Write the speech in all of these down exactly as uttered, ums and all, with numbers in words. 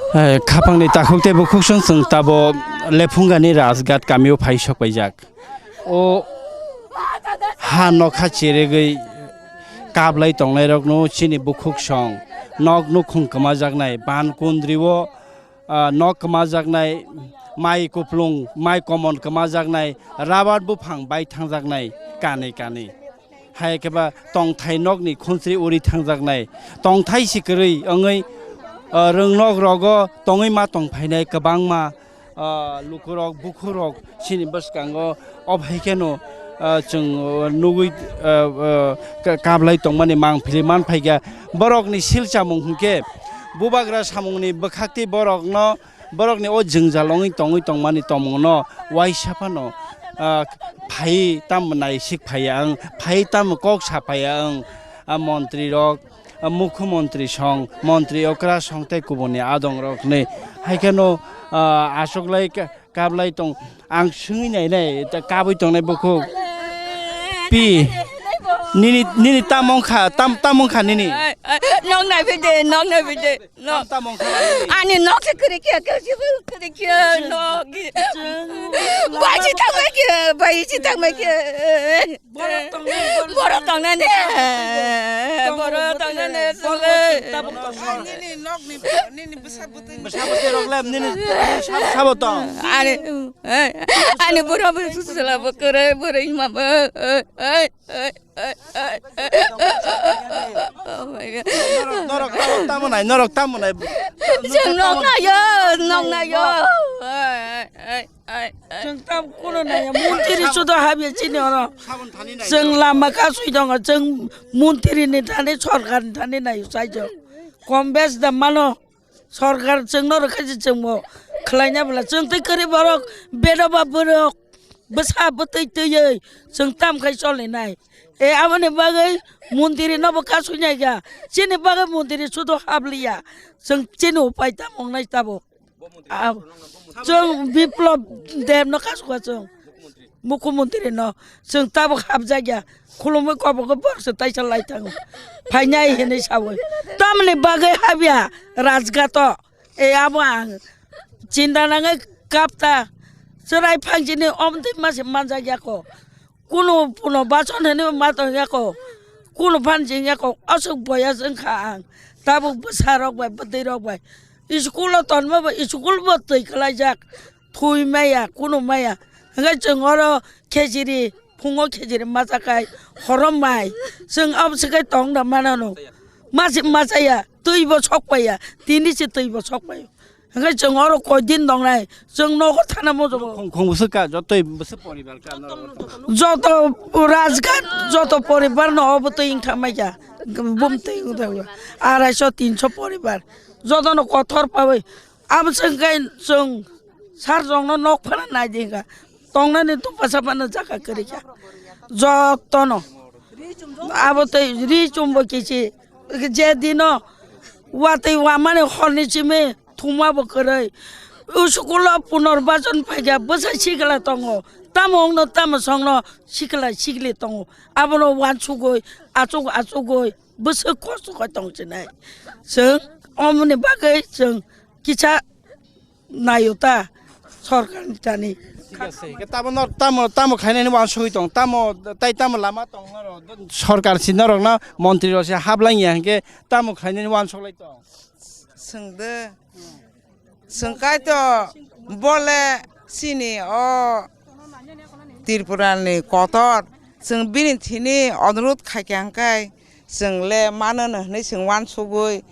Eh, khapangni takhuk tei bukhuk song chwng tabo Lephungani Rajghat kamio phai sokpaijak. O ha nokha cheregwi kablai tongnairokno chini bukhuk song nok nukhung kwmajaknai, ban kundrio, ah, nok kwmajaknai, mai kuplung, mai komon kwmajaknai, rabar buphang bai thangjaknai kanwi kanwi. Hai khe ba tongthai nokni khunsri uri thangjaknai. Tongthai si kwrwi wngwi, ah, rwngnok rogo tongwi ma tongphainai kwbangma, ah, lukurok, bukhurok chini bwskango. Ob hai kheno, ah, chwng, ah, nugwi, ah, ah, ka-, kablai tongmani mangpili manphaikha. Borokni sil chamung hwnkhe bubagra samungni bwkhaktwi borokno, borokni o jwngjal wngwi tongwi tongmani tongmungno waisa phano, ah, phai tamo naisik phaiya ang, phai tamo kok saphaiya ang, ah, montrirok, ah, mukhyamantri song, montri okra song tei kubuni adongrokni hai kheno, ah, achuklai ka-, kablai tong, ang swngwi nainai, ta kabwi tongnai bukhuk. Pi, nini, nini tamo wngkha, tam, tamo wngkha nini? Ai, ai, nok naiphai de, nok naiphai de, nok. Tam, tamo wngkha nini? Ani nok se kwrwi khe, khe se kwrwi khe, nok. Baji thangmai khe, baji thangmai khe. Borok tongnani, borok tongnani, borok tongnani, borok tongnani, borok tongnani. Nini nokni, nini bwsa bwtwi. Bwsa bwtwi rok le nini sabo, sabo tong. Ani, eh, ani borok bwsa bwtwi sala bo kwrwi, borok ima bo, eh, eh, eh, eh, eh, eh. Oh my God. Norok, norok tamo, tamo nai, norok tamo nai. Chwng nok nayo, nok nayo. Eh, eh, eh. Ai, ai. Chwng tam kuno naiya, montri sudo habya chini oro. Sabon thani nai. Chwng lama kasui tongo, chwng montri ni thani, sorkar ni thani nai saijak. Kom bes da mano, sorkar chwng no rwkha se chwng bo khwlaina bwla. Chwng tei kwrwi borok, bedoba borok, bwsa bwtwi twiwi chwng tam khai choli nai. E aboni bagwi montri no bo kasui nai kha. Chini bagwi montri sudo habliya. Chwng chini upai tamo wngnai tabuk. Ah, chwng Biplop Deb no kasukha chwng. Mukhyamantri no chwng tabuk hapjakya. Khulumwi kobogo borokse taisa lai thango. Phainai hinwi sawi. Tamni bagwi habya Rajghat o. E abo ang chinta nangwi kapta. Chwrai phangchini omtwi mase manjakya ko. Kunu puno bason hinwi ma tong yako. Kunu phan jing yako. Aswk boya wngkha ang. Tabuk bwsa rok bai, bwtwi rok bai. School o tonma bai, school bo twi kwlaijak. Thui maya, kunu maya. Hwnkhe chwng oro khejiri, phungo khejiri macha kai, horo mai. Chwng abo se kai tong da manano. Masi machaya, twi bo sok paiya. Tini se twi bo sok paio. Hwnkhe chwng oro koi din tongnai, chwng nogo thana muchungo. Khong, khong bwswk ka, jotoi bwswk poribar ka norok? Joto Rajghat, joto poribar no obo twi wngkha maikha. Bumtwi wngkha. Arai so, tin so poribar. Jotono kothor pawi. Abo chwng kai chwng sar jongno nok phana nai di hwnkha. Tongnani tupasa phano jaga kwrwi kha. Jotono. Abo tei ri chumbo kisi. Je dino watwi wamani horni simi thuma bo kwrwi. School o punorbachon phaikha bwsa sikla tongo. Tamo wngno tamo songno sikla sikli tongo. Abono wansugwi achuk achugwi bwswk kosto khe tong sinai. Chwng omoni bagwi chwng kisa naio ta sorkarni thani. Thik ase. Ke tamo nor-, tamo, tamo khainani wansugwi tong, tamo, tai tamo lama tong norok, sorkar si norokno montri rok se hablangya hwnkhe tamo khainani wansuglai tong. Swngde, swngkai to bole sini o Tripura ni kotor, chwng bini thini onurudh khaikha hwnkhe, chwng le mano no hwnwi chwng wansugwi,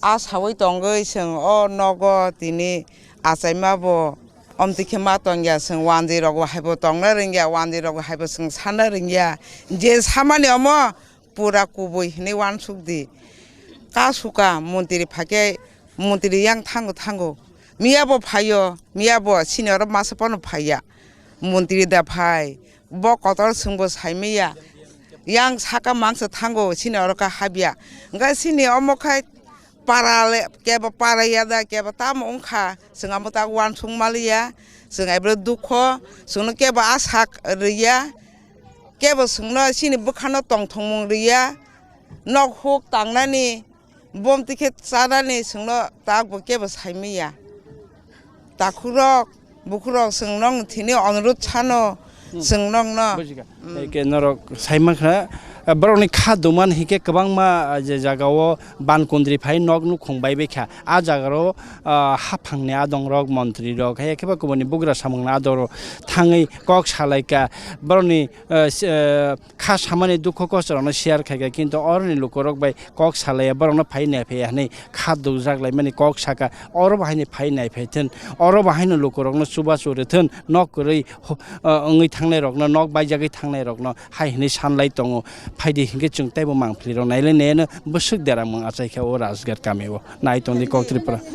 a sawi tongwi chwng o nogo tini achaima bo omtwi khe ma tongya, chwng wanjwi rok bo hai bo tongna rwngya, wanjwi rok bo hai bo chwng sanna rwngya, je samani omo pura kubui hinwi wansuk di. Kasuka montri phaikhe montri yang thango thango. Miya bo phaio, miya bo sini oro masa pono phaiya. Montri da phai, bo kotor chwngbo saimaya. Yang saka mangsa thango sini oro ka habya. Hwnkhe sini omo khai para le, kebo para ya da, kebo tamo wngkha, chwng amo ta wansuk maliya, chwng ebro dukho, chwngno kebo asak rwya, kebo chwngno chini bwkhano tongthokmung rwya, nok huk tangnani, Bom tikhe chanani chwngno tak bo kebo saimanya. Takhurok, bukhurok chwng nokni thini onurut sano, hmm, chwng nokno. Bujikha. Hmm. Eke norok saimankha, borokni kha duman hike kwbangma, ah, je jagao ban kundri phai nok nukhung bai baikha. A jagaro, ah, haphangni adongrok, montrirok, hai khe ba kubuni bugra samungni adoro thangwi kok salaikha. Borokni, ah, s-, ah, kha samani dukho kosto rokno share khaikha, kintu oroni lukurok bai kok salaiya borokno phai naiphaiya hwnwi kha dukjak laimani kok sakha. Oro bo haino phai naiphai thun, oro bo haino lukurokno chubachu rwthun, nok kwrwi ho-, ah, wngwi thangnairokno, nok baijagwi thangnairokno hai hwnwi sanlai tongo. Phaidi hinkhe chwng teibo mangpilirok nailai naiano bwswk deramung achaikha o Rajghat kamio. Nai tongdi kok Tripura.